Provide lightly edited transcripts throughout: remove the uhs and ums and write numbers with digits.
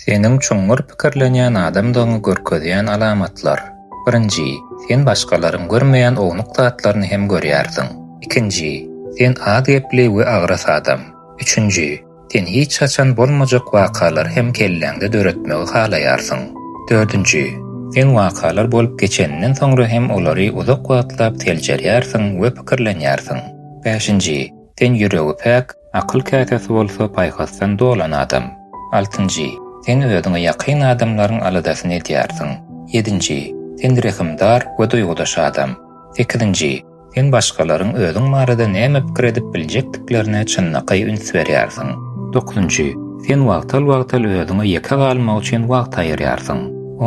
Seniň çuňňur pikirlenýän adamdygyňy görkezýän alamatlar. Birinji, sen başgalaryň görmeýän ownuk zatlaryny hem görýärsiň. Ikinji, sen az gepli we agras adam. Üçünji, sen hiç haçan bolmajak wakalary hem kelläňde döretmegi halaýarsyň. Dördünji, sen wakalar bolup geçeninden soňra hem olary uzak wagtlap seljerýärsiň we pikirlenýärsiň. Bäşinji, sen ýüregi päk, Akyl käsesi bolsa paýhasdan dolan adam. Altynjy, sen özüňe ýakyn adamlaryň aladasyny edýärsiň. Ýedinji, sen rehimdar we duýgudaş adam. Sekizinji, sen başgalaryň özüň barada näme pikir edip biljekdiklerine çynlakaý üns berýärsiň. Dokuzynjy, sen wagtal-wagtal özüňe ýeke galmak üçin wagt aýyrýarsyň.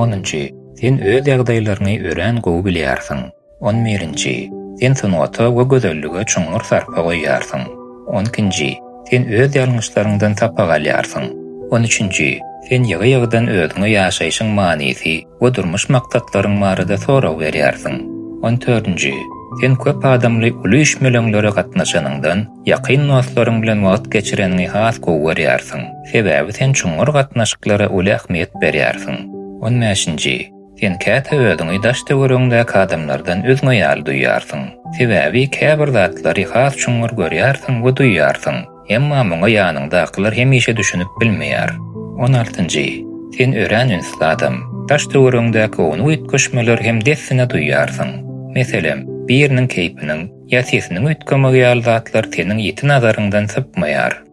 Onunjy, sen öz ýagdaýlaryňy örän gowy bilýärsiň. On birinji, sen sungata we gözellige çuňňur sarpa goýýarsyň. On ikinji, sen öz ýalňyşlaryňdan sapak alýarsyň. On üçünji, sen ýygy-ýygydan özüňe ýaşaýşyň manysy we durmuş maksatlaryň barada sorag berýärsiň. On dördünji, sen köp adamly uly üýşmeleňlere gatnaşanyňdan, ýakyn dostlaryň bilen wagt geçireniňi has gowy görýärsiň. Sebäbi sen çuňňur gatnaşyklara uly ähmiýet berýärsiň. On bäşinji, Sen käte özüňi daş-töweregiňdäki adamlardan üzňe ýaly duýýarsyň. Sebäbi käbir zatlary has çuňňur görýärsiň we duýýarsyň, emma muňa ýanyňdakylar hemişe düşünip bilmeýär. On altynjy. Sen örän ünsli adam. Daş-töweregiňdäki ownuk üýtgeşmeleri hem dessine duýýarsyň. Meselem, biriniň keýpiniň ýa sesiniň üýtgemegi ýaly zatlar seniň ýiti nazaryňdan sypmaýar.